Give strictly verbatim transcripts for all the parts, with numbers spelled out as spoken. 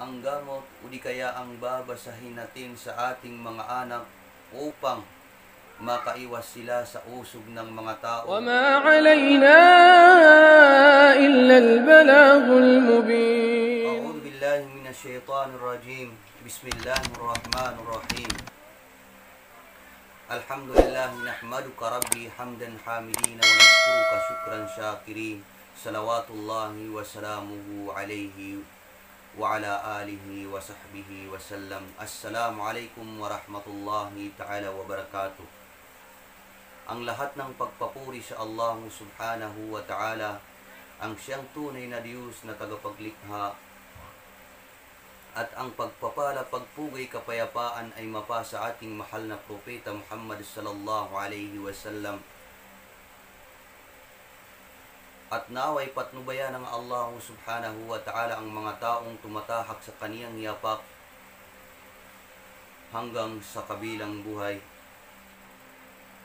Ang gamot o di kaya ang babasahin natin sa ating mga anak upang makaiwas sila sa usog ng mga tao. وما علينا إلا البلاغ المبين. أعوذ بالله من الشيطان الرجيم. بسم الله الرحمن الرحيم. الحمد لله نحمدك ربي حمدا حامدين ونشكرك شكرا شاكرين. صلوات الله وسلامه عليه وعلى آله وصحبه وسلم. السلام عليكم ورحمة الله تعالى وبركاته. Ang lahat ng pagpapuri sa Allah Subhanahu wa Ta'ala, ang siyang tunay na Diyos na tagapaglikha, at ang pagpapala, pagpugay, kapayapaan ay mapa sa ating mahal na Propeta Muhammad sallallahu alaihi wasallam. At nawa'y patnubayan ng Allah Subhanahu wa Ta'ala ang mga taong tumatahak sa kaniyang yapak hanggang sa kabilang buhay.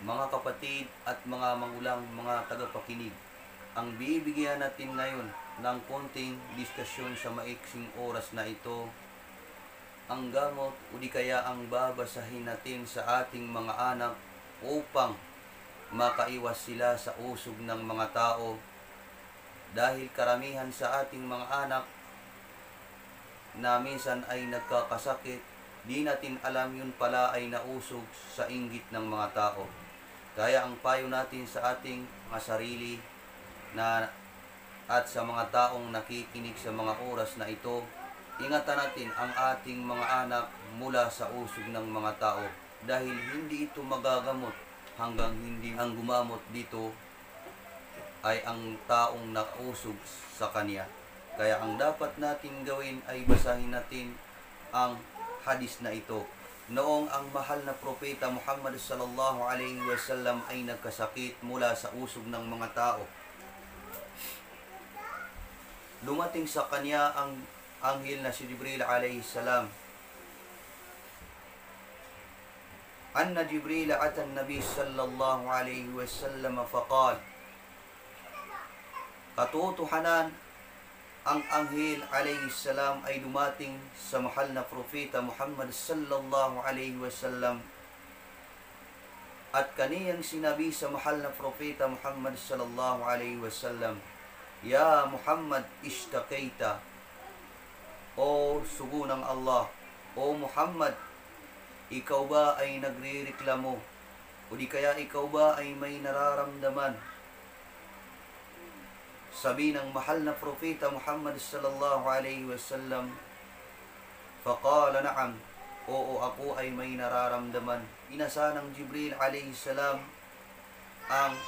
Mga kapatid at mga magulang, mga tagapakinig, ang bibigyan natin ngayon ng konting diskusyon sa maiksing oras na ito, ang gamot o di kaya ang babasahin natin sa ating mga anak upang makaiwas sila sa usog ng mga tao. Dahil karamihan sa ating mga anak na minsan ay nagkakasakit, di natin alam yun pala ay nausog sa inggit ng mga tao. Kaya ang payo natin sa ating mga sarili na, at sa mga taong nakikinig sa mga oras na ito, ingatan natin ang ating mga anak mula sa usog ng mga tao. Dahil hindi ito magagamot hanggang hindi ang gumamot dito ay ang taong nausog sa kanya. Kaya ang dapat natin gawin ay basahin natin ang hadis na ito. Noong ang mahal na Propeta Muhammad sallallahu alaihi wasallam ay nagkasakit mula sa usog ng mga tao, dumating sa kanya ang anghel na si Jibril alayhi salam. أن جبريل أتى النبي صلى الله عليه وسلم فقال. Katotohanan, ang anghel alayhi salam ay dumating sa mahal na Propeta Muhammad sallallahu alayhi wasallam, at kaniyang sinabi sa mahal na Propeta Muhammad sallallahu alayhi wasallam, "Ya Muhammad, اشتكيت." O sogo ng Allah, O Muhammad, ikaw ba ay nagrereklamo? O di kaya ikaw ba ay may nararamdaman? Sabi ng mahal na Propeta Muhammad sallallahu alayhi wasallam, فقال نعم, oo, ako ay may nararamdaman. Binasa ng Jibril alayhi salam ang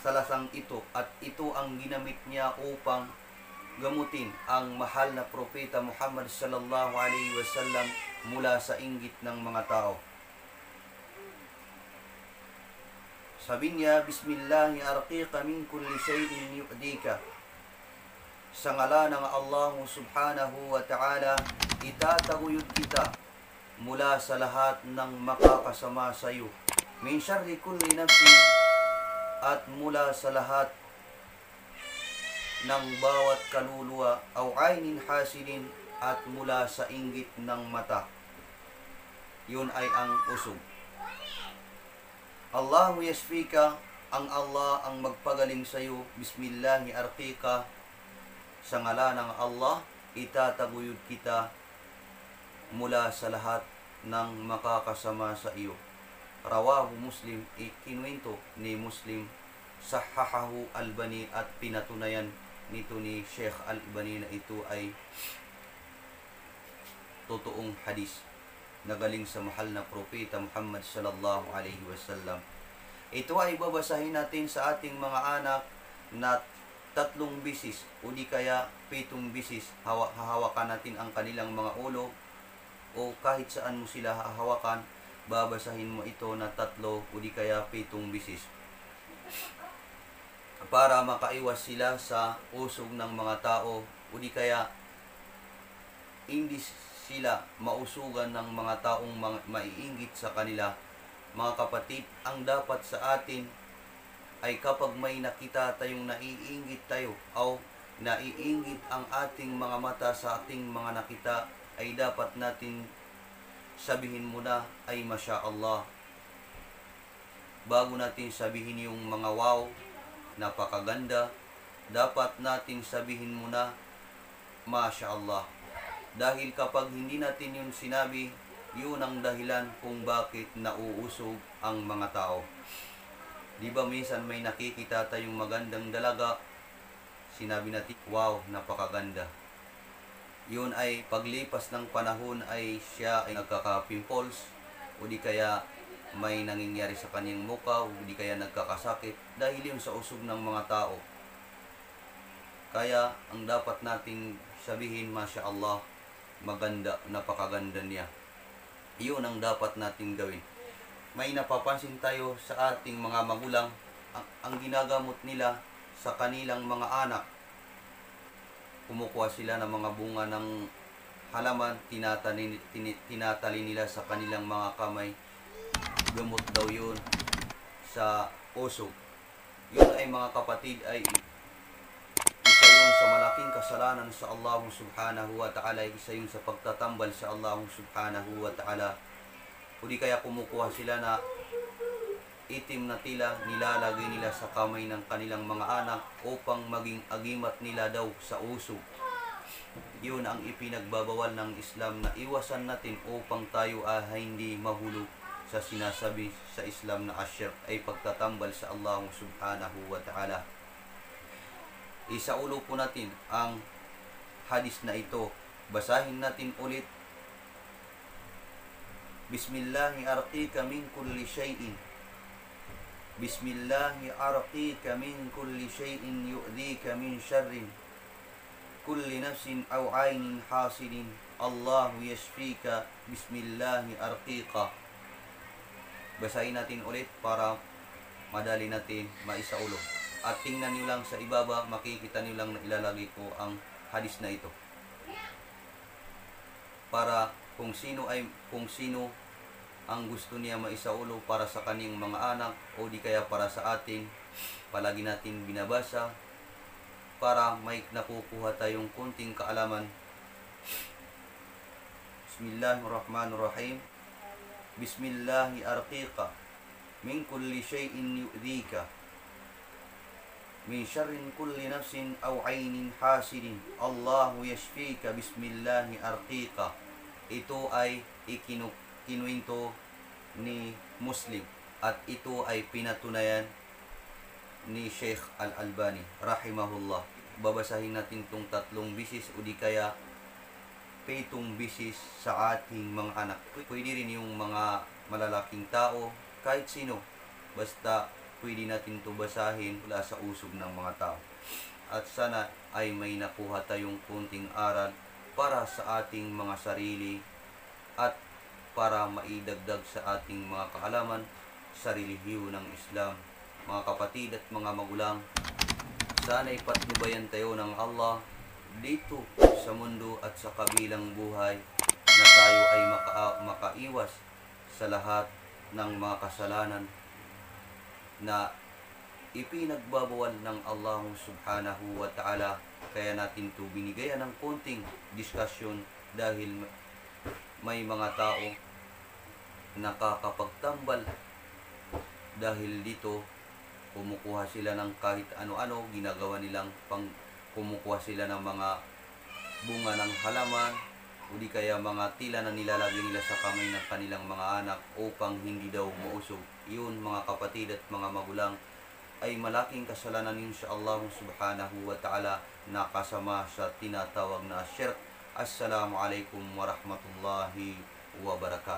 salasang ito, at ito ang ginamit niya upang gamutin ang mahal na Propeta Muhammad sallallahu alayhi wasallam mula sa inggit ng mga tao. Sabi niya, بسم الله أرقيك من كل شيء يؤذيك. Sa ngalan ng Allah subhanahu wa ta'ala, itataguyod kita mula sa lahat ng makakasama sa iyo. من شر كل نفس, at mula sa lahat ng bawat kaluluwa, أو عين حاسد, at mula sa inggit ng mata. Yun ay ang usog. الله يشفيك, ang Allah ang magpagaling sa iyo. بسم الله أرقيك, sa ngalan ng Allah, itataguyod kita mula sa lahat ng makakasama sa iyo. رواه مسلم, ikinuwento ni Muslim, صححه الألباني, at pinatunayan nito ni Sheikh Al-Albani na ito ay totoong hadis na galing sa mahal na Propeta Muhammad sallallahu alayhi wasallam. Ito ay babasahin natin sa ating mga anak na tatlong bisis o di kaya pitong bisis, hawa-, hahawakan natin ang kanilang mga ulo o kahit saan mo sila hahawakan, babasahin mo ito na tatlo o di kaya pitong bisis para makaiwas sila sa usog ng mga tao o di kaya hindi sila mausugan ng mga taong mang-, maiinggit sa kanila. Mga kapatid, ang dapat sa atin ay kapag may nakita tayong naiinggit tayo o naiinggit ang ating mga mata sa ating mga nakita, ay dapat natin sabihin muna ay masha Allah. Bago natin sabihin yung mga wow, napakaganda, dapat natin sabihin muna, masha Allah. Dahil kapag hindi natin yun sinabi, yun ang dahilan kung bakit nauusog ang mga tao. Di ba minsan may nakikita tayong magandang dalaga, sinabi natin, wow, napakaganda. Yun ay paglipas ng panahon ay siya ay nagkaka-pimples, o di kaya may nangyayari sa kanyang mukha, o di kaya nagkakasakit, dahil yun sa usog ng mga tao. Kaya ang dapat nating sabihin, masha Allah, maganda, napakaganda niya. Iyon ang dapat nating gawin. May napapansin tayo sa ating mga magulang, ang, ang ginagamot nila sa kanilang mga anak. Kumukuha sila ng mga bunga ng halaman, tinatani-, tini-, tinatali nila sa kanilang mga kamay. Gamot daw yun sa usog. Yun ay, mga kapatid, ay isa yun sa malaking kasalanan sa Allah Subhanahu wa Ta'ala, isa yun sa pagtatambal sa Allah Subhanahu wa Ta'ala. O di kaya kumukuha sila na itim na tila, nilalagay nila sa kamay ng kanilang mga anak upang maging agimat nila daw sa usog. Yun ang ipinagbabawal ng Islam na iwasan natin upang tayo ay hindi mahulog sa sinasabi sa Islam na asyirk, ay pagtatambal sa Allah Subhanahu wa Ta'ala. Isaulo po natin ang hadith na ito. Basahin natin ulit. بسم الله أرقيك من كل شيء. بسم الله أرقيك من كل شيء يؤذيك من شر كل نفس أو عين حاسد الله يشفيك بسم الله أرقيك. Basahin natin ulit para madali natin maisaulo. At tingnan niyo lang sa ibaba, makikita niyo lang na ilalagay ko ang hadith na ito. Para kung sino ay, kung sino ang gusto niya maisaulo para sa kaniyang mga anak o di kaya para sa atin, palagi natin binabasa para may nakukuha tayong konting kaalaman. Bismillahirrahmanirrahim. بسم الله أرقيك من كل شيء يؤذيك من شر كل نفس أو عين حاسد الله يشفيك بسم الله أرقيك. Ito ay ikinu-, kinuwento ni Muslim at ito ay pinatunayan ni Sheikh Al-Albani, rahimahullah. Babasahin natin 'tong tatlong bisis o di kaya pitong bisis sa ating mga anak. Pwede rin yung mga malalaking tao, kahit sino. Basta pwede natin 'to basahin mula sa usog ng mga tao. At sana ay may nakuha tayong konting aral para sa ating mga sarili at para maidagdag sa ating mga kaalaman sa relihiyon ng Islam. Mga kapatid at mga magulang, sana'y patnubayan tayo ng Allah dito sa mundo at sa kabilang buhay na tayo ay maka-, makaiwas sa lahat ng mga kasalanan na ipinagbabawal ng Allah Subhanahu wa Ta'ala. Kaya natin 'to binigayan ng konting diskusyon dahil may mga tao nakakapagtambal dahil dito, kumukuha sila ng kahit ano-ano, ginagawa nilang pang-, kumukuha sila ng mga bunga ng halaman o di kaya mga tila na nilalagay nila sa kamay ng kanilang mga anak upang hindi daw mausog. Yun, mga kapatid at mga magulang, ay malaking kasalanan yun sa Allah Subhanahu wa Ta'ala na kasama sa tinatawag na shirk. Assalamu alaikum warahmatullahi wabarakatuh.